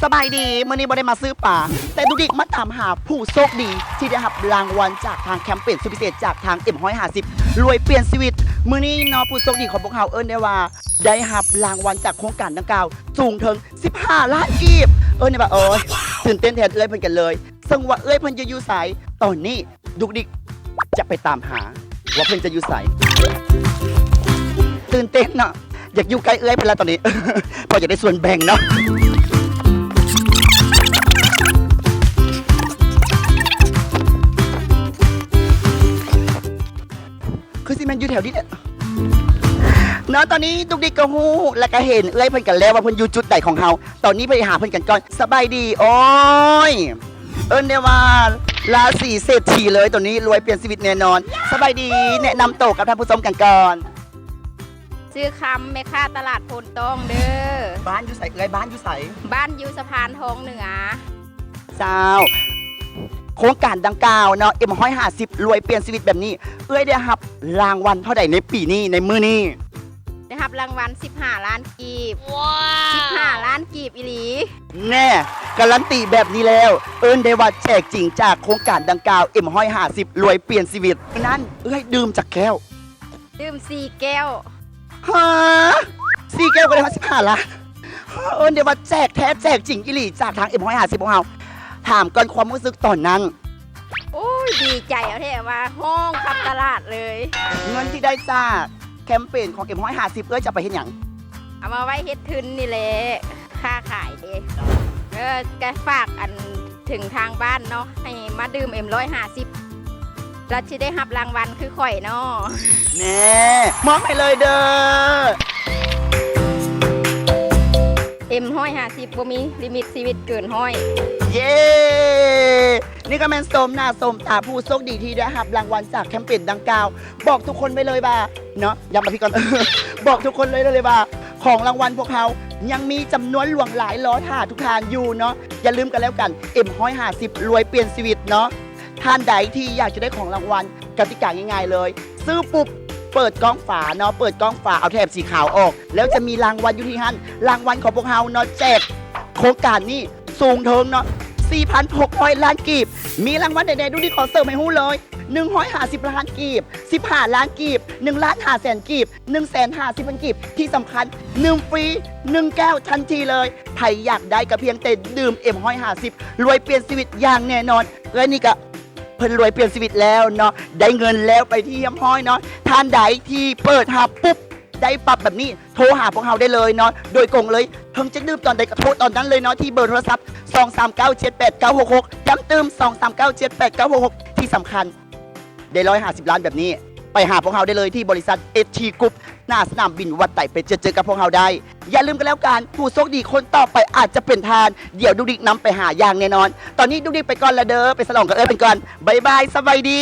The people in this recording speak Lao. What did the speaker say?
ສະບາຍດີ ມື້ນີ້ບໍ່ໄດ້ມາຊື້ປາ ແຕ່ດຸກດິກມາຕາມຫາຜູ້ໂຊກດີທີ່ໄດ້ຮັບລາງວັນຈາກທາງແຄມເປນສຸດພິເສດຈາກທາງເອັມຮ້ອຍຫ້າສິບ ລວຍປ່ຽນຊີວິດ. ມື້ນີ້ເນາະ ຜູ້ໂຊກດີຂອງພວກເຮົາເອີ້ນໄດ້ວ່າ ໄດ້ຮັບລາງວັນຈາກໂຄງການດັ່ງກ່າວສູງເຖິງສິບຫ້າລ້ານກີບ. ເອີ້ນໄດ້ວ່າ ໂອ້ຍ ຕື່ນເຕັ້ນແທນເອື້ອຍເພິ່ນກັນເລີຍ. ເຊິ່ງວ່າເອື້ອຍເພິ່ນຈະຢູ່ໃສ ຕອນນີ້ ດຸກດິກຈະໄປຕາມຫາວ່າເພິ່ນຈະຢູ່ໃສ. ຕື່ນເຕັ້ນເນາະ ຢາກຢູ່ໃກ້ເອື້ອຍເພິ່ນລະຕອນນີ້ ເພາະຢາກໄດ້ສ່ວນແບ່ງເນາະ. ຄືຊິແມ່ນຢູ່ແຖວນີ້ແຫຼະເນາະ. ຕອນນີ້ດຸກດິກກໍຮູ້ ແລະ ກໍເຫັນເອື້ອຍເພິ່ນກັນແລ້ວວ່າເພິ່ນຢູ່ຈຸດໃດຂອງເຮົາ. ຕອນນີ້ໄປຫາເພິ່ນກັນກ່ອນ. ສະບາຍດີ. ໂອ້ຍ ເອີ້ນໄດ້ວ່າລາສີເສດຖີເລີຍ ໂຕນີ້ລວຍປ່ຽນຊີວິດແນ່ນອນ. ສະບາຍດີ ແນະນຳໂຕກັບທ່ານຜູ້ຊົມກັນກ່ອນ. ຊື່ຄຳ ແມ່ຄ້າຕະຫຼາດໂພນຕ້ອງເດີ. ບ້ານຢູ່ໃສເອື້ອຍ? ບ້ານຢູ່ໃສ? ບ້ານຢູ່ສະພານທອງເໜືອ. ເຈົ້າ ໂຄງການດັ່ງກ່າວເນາະ ເອັມຮ້ອຍຫ້າສິບ ລວຍປ່ຽນຊີວິດແບບນີ້ ເອື້ອຍໄດ້ຮັບລາງວັນເທົ່າໃດໃນປີນີ້ ໃນມື້ນີ້? ໄດ້ຮັບລາງວັນສິບຫ້າລ້ານກີບ. ສິບຫ້າລ້ານກີບອີ່ຫຼີ. ແນ່ ກາລັນຕີແບບນີ້ແລ້ວ ເອີ້ນໄດ້ວ່າແຈກຈິງຈາກໂຄງການດັ່ງກ່າວ ເອັມຮ້ອຍຫ້າສິບ ລວຍປ່ຽນຊີວິດ. ມື້ນັ້ນເອື້ອຍດື່ມຈັກແກ້ວ? ດື່ມສີ່ແກ້ວ. ຮະ ສີ່ແກ້ວກໍໄດ້ຮອດສິບຫ້າລ້ານ. ເອີ້ນໄດ້ວ່າແຈກແທ້ແຈກຈິງອີ່ຫຼີຈາກທາງເອັມຮ້ອຍຫ້າສິບຂອງເຮົາ. ຖາມກ່ອນຄວາມຮູ້ສຶກຕອນນັ້ນ. ໂອ້ຍ ດີໃຈເອົາແທ້ວ່າຮ້ອງຄຳຕະຫຼາດເລີຍ. ເງິນທີ່ໄດ້ຈາກແຄມເປນຂອງເອັມຮ້ອຍຫ້າສິບ ເອື້ອຍຈະໄປເຮັດຫຍັງ? ເອົາມາໄວ້ເຮັດທຶນນີ້ແຫຼະ ຄ້າຂາຍເດ້. ເອີ ກະຝາກອັນເຖິງທາງບ້ານເນາະ ໃຫ້ມາດື່ມເອັມຮ້ອຍຫ້າສິບ ລະຊິໄດ້ຮັບລາງວັນຄືຂ້ອຍເນາະ. ແນ່ ມອບໃຫ້ເລີຍເດີ. ເອັມຮ້ອຍຫ້າສິບ ບໍ່ມີລິມິດຊີວິດເກີນຮ້ອຍ. ເຢ້ ນີ້ກໍແມ່ນສົມໜ້າສົມຕາຜູ້ໂຊກດີທີ່ໄດ້ຮັບລາງວັນຈາກແຄມເປນດັ່ງກ່າວ. ບອກທຸກຄົນໄວ້ເລີຍວ່າເນາະ ຢ້ຳມາພີ້ກ່ອນ ບອກທຸກຄົນເລີຍ ເລີຍວ່າ ຂອງລາງວັນພວກເຮົາຍັງມີຈຳນວນຫຼວງຫຼາຍລໍຖ້າທຸກທ່ານຢູ່ເນາະ. ຢ່າລືມກັນແລ້ວກັນ ເອັມຮ້ອຍຫ້າສິບ ລວຍປ່ຽນຊີວິດເນາະ. ທ່ານໃດທີ່ຢາກຈະໄດ້ຂອງລາງວັນ ກະຕິກາງ່າຍໆເລີຍ ຊື້ປຸບ ເປີດກ້ອງຝາເນາະ ເປີດກ້ອງຝາ ເອົາແຖບສີຂາວອອກ ແລ້ວຈະມີລາງວັນຢູ່ທີ່ຫັ້ນ. ລາງວັນຂອງພວກເຮົາເນາະ ແຈກໂຄງການນີ້ ສູງເຖິງເນາະ ສີ່ພັນຫົກຮ້ອຍລ້ານກີບ. ມີລາງວັນໃດແດ່ ດູດີ ຂໍເສີມໃຫ້ຮູ້ເລີຍ ໜຶ່ງຮ້ອຍຫ້າສິບລ້ານກີບ, ສິບຫ້າລ້ານກີບ, ໜຶ່ງລ້ານຫ້າແສນກີບ, ໜຶ່ງແສນຫ້າສິບພັນກີບ. ທີ່ສຳຄັນ ໜຶ່ງຟຣີ ໜຶ່ງແກ້ວທັນທີເລີຍ. ໃຜຢາກໄດ້ກໍພຽງແຕ່ດື່ມເອັມຮ້ອຍຫ້າສິບ ລວຍປ່ຽນຊີວິດຢ່າງແນ່ນອນ. ເອື້ອຍນີ້ກະ ເພິ່ນລວຍປ່ຽນຊີວິດແລ້ວເນາະ ໄດ້ເງິນແລ້ວໄປນທີ່ຮຽບຮ້ອຍເນາະ. ທ່ານໃດທີ່ເປີດຮັບປຸບ ໄດ້ປັບແບບນີ້ ໂທຫາພວກເຮົາໄດ້ເລີຍເນາະ ໂດຍກົງເລີຍ. ເຖິງຈະດື່ມຕອນໃດກໍໂທຕອນນັ້ນເລີຍເນາະ ທີ່ເບີໂທລະສັບ ສອງສາມເກົ້າເຈັດແປດເກົ້າຫົກຫົກ ຢ້ຳຕື່ມ ສອງສາມເກົ້າເຈັດແປດເກົ້າຫົກຫົກ. ທີ່ສຳຄັນ ໄດ້ຮ້ອຍຫ້າສິບລ້ານແບບນີ້ ໄປຫາພວກເຮົາໄດ້ເລີຍທີ່ບໍລິສັດ ເອສທີ ກຣຸບ ໜ້າສະໜາມບິນວັດໄຕ ໄປເຈີເຈີກັບພວກເຮົາໄດ້. ຢ່າລືມກັນແລ້ວກັນ ຜູ້ໂຊກດີຄົນຕໍ່ໄປອາດຈະເປັນທ່ານ. ດຽວດຸກດິກນຳໄປຫາຢ່າງແນ່ນອນ. ຕອນນີ້ດຸກດິກໄປກ່ອນລະເດີ ໄປສະຫຼອງກັບເອື້ອຍເພິ່ນກ່ອນ. ບາຍບາຍ ສະບາຍດີ.